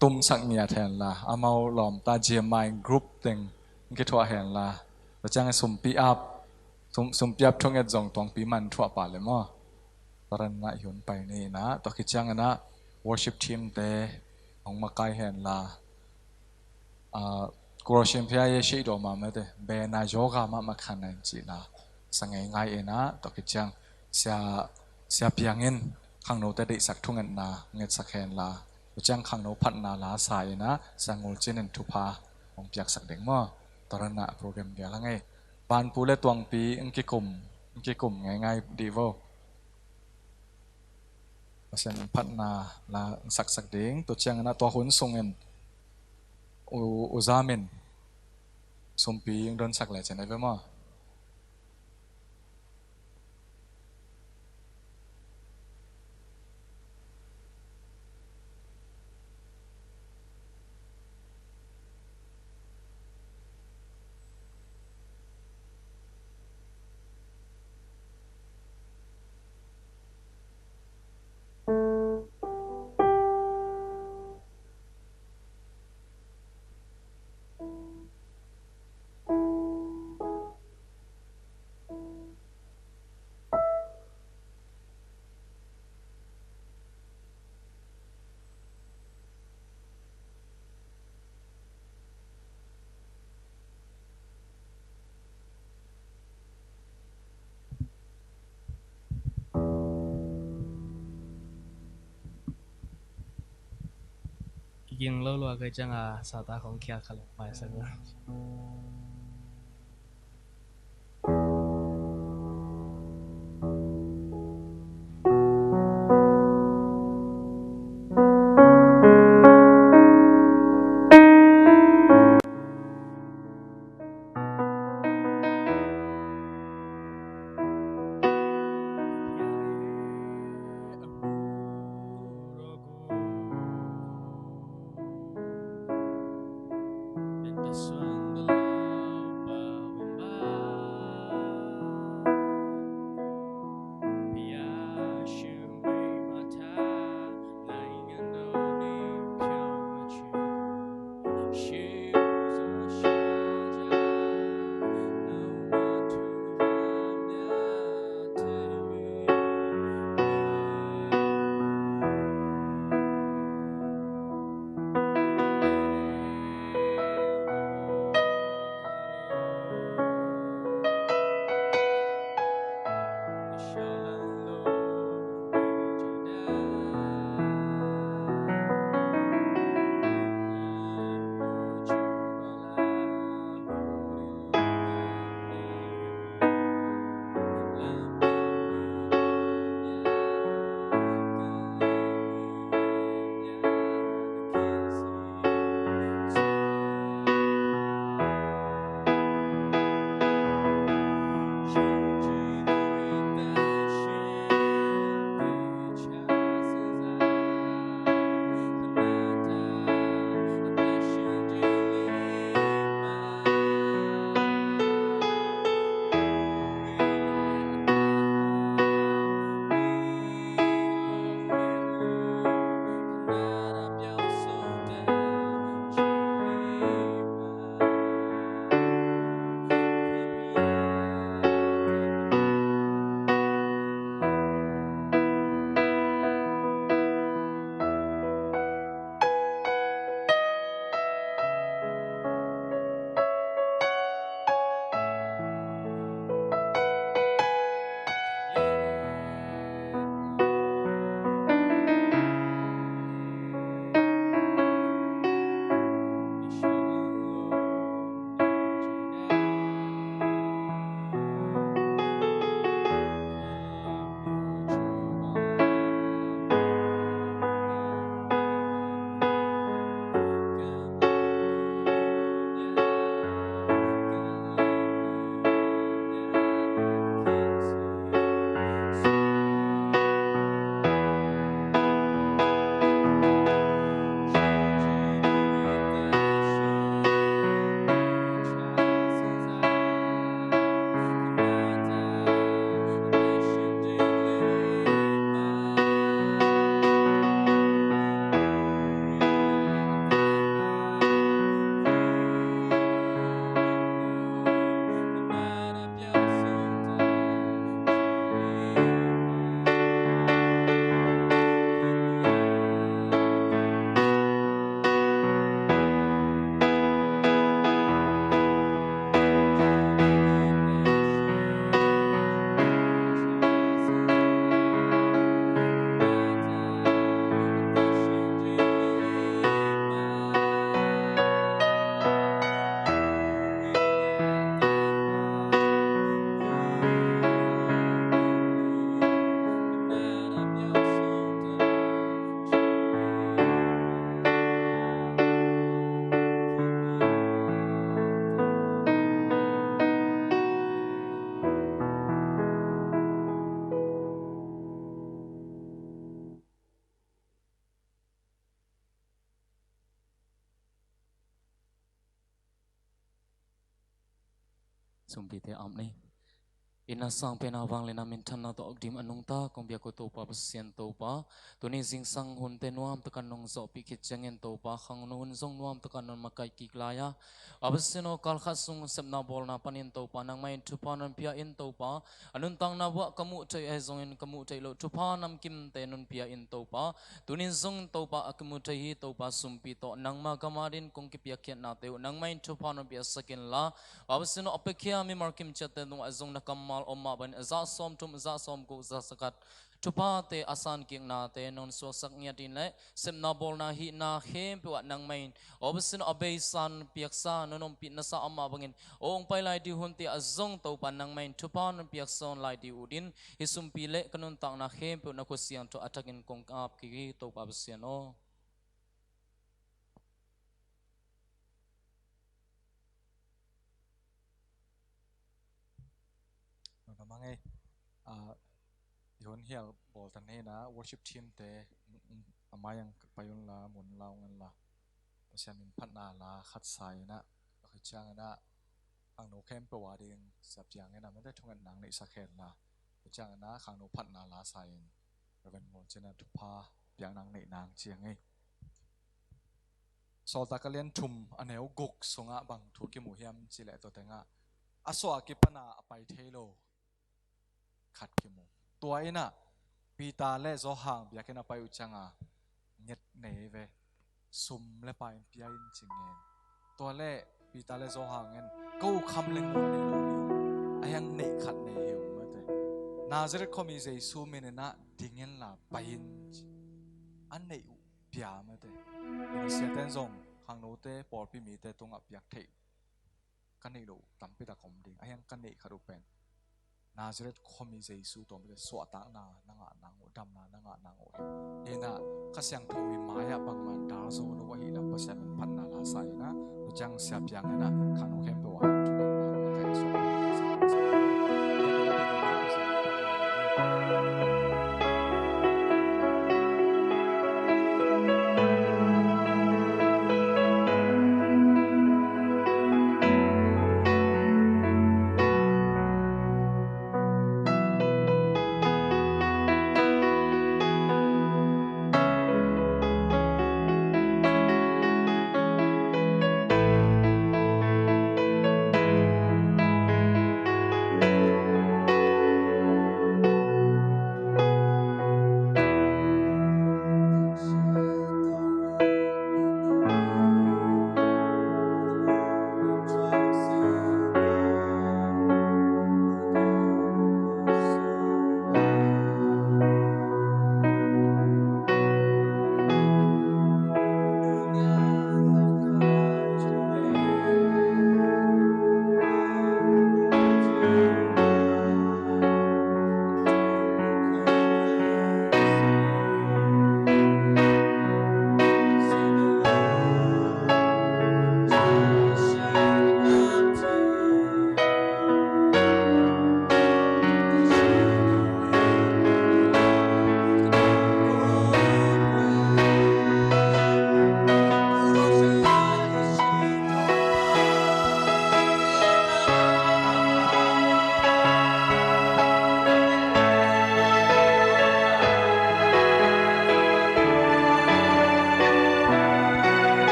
tumsak ngiat hen la, amau lawmta G M I group teng kithuah hen la, tua ciang sumpi ap, sum, sumpi ap thunget zong tuangpi man thuah pah le maw. Tua dan inah i hun pai ni inah, tua khit ciang inah worship team te hong makai hen la, ah, Croatian phia ye shei do ma mete, bena yoga ma ma khan na in ci la, sa ngei ngai inah, tua khit ciang sia, sia piang in khangno te deihsak thungetna ngetsak hen la, tua ciang khangno phatna la sa inah, sa ngul cin in thupha hong piaksak ding maw. Tua dan inah program bia la ngei. Vanpu le tuangpi hong kikum, hong kikum ngei ngai dih vo. Pasian phatna la saksak ding, tua ciang inah tua hun sungin u, u Zam in sumpi hong donsak le cian ei ve maw. Kiking lo lua kai ciang a sata khong khial kha lo maisak lo. Sumpite ap ni. Itna sangpenna, vangliatna, minthanna tawh a dim a nungta kong biak uh Topa Pasian Topa, tuni zingsang hunte nuam takin nong zawhpih khit ciangin Topa, khangno hun zong nuam takin nong makaih kik lai a, a Pasian aw, kal khat sung sepna bawlna panin Topa, nangmah in thupha nong pia in Topa, a nuntakna uah ka muh theih ahi zongin ka muh theih loh thupha namkimte nong pia in Topa, tunin zong Topa, a kimu thei hi Topa, sumpi tawh nangmah gam adingin kong kipiakkhiatnate uh nangmah in thupha nong piaksak inla, a Pasian aw, a piakhia mimal kimciatte tungah zong na kammal om mah bangin a za sawmthum, a za sawmguk, a za sagih thuphate a sankiknate nong suaksak ngiat in leh sepna bawlna hihna khempeuh ah nangmah in, aw Pasian aw, a beisa nong piaksa, nong ompih nasa om mah bangin, aw hong pai lai ding hunte ah zong Topa, nangmah in thupha nong piaksawn lai ding uh din, hih sumpi le ka nuntakna khempeuh na khut siangtho a thakin kong ap kik hi Topa Pasian aw. Nona mang ei, ah, i hun hial bawl tan hi na, worship team te, mm, mm, a mai ang pai un la, mun la ung un la. Pasian min phatna la khat sa in a, a khi ciang in a, khangno khempeuh a ding, siap ciang in a, mete thungetna neihsak hen la, khi ciang in a, khangno phatna la sa in, Reverend Ngol Cin a thupha piakna neihna ciang ei. Sawltak a lian thum a neu guk sungah bang thu kimu hiam cih leh tua tengah, a suah a kipan a a pai thei lo khat kimu. Tua in a Peter le Johan biakinn a pai uh ciang a, nget nei ve, sum le pai in pia in ci ngen. Tua le Peter le Johan in, ko kham le ngun nei lo hi ung, a hiang neih khat nei hi ung mate. Nazareth khuami Jesu min in a ding in la pai in ci. A neih uh pia mate. Ina siaten zong khangnote, pawlpi mite tungah piak theih ka neih loh tampi tak om ding, a hiang ka neih khat uh pen Nazareth khuami Jesu tawh mite suahtakna na ngah nang uh, damna na ngah nang uh hi. Ina Kha Siangtho i mai-ah bangmah dal zo lo ahih lam Pasian min phatna la sa ina, tu ciang siap piang ina, khangno khempeuh ah thungetna na kai suak.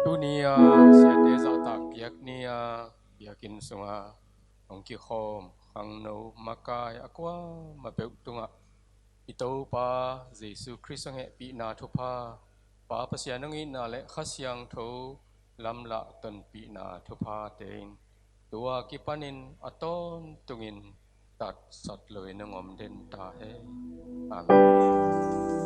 Tuni a siate zahtak piak ni a biakinn sunga hong kikhawm khangno makai a kuamah peuh tungah i Topa Jesu Khrist a hehpihna thupha, Pa Pasian nong itna le Kha Siangtho lamlah tonpihna thuphate in tua kipanin a tawntungin tatsat loin nong om den ta hen. Amen.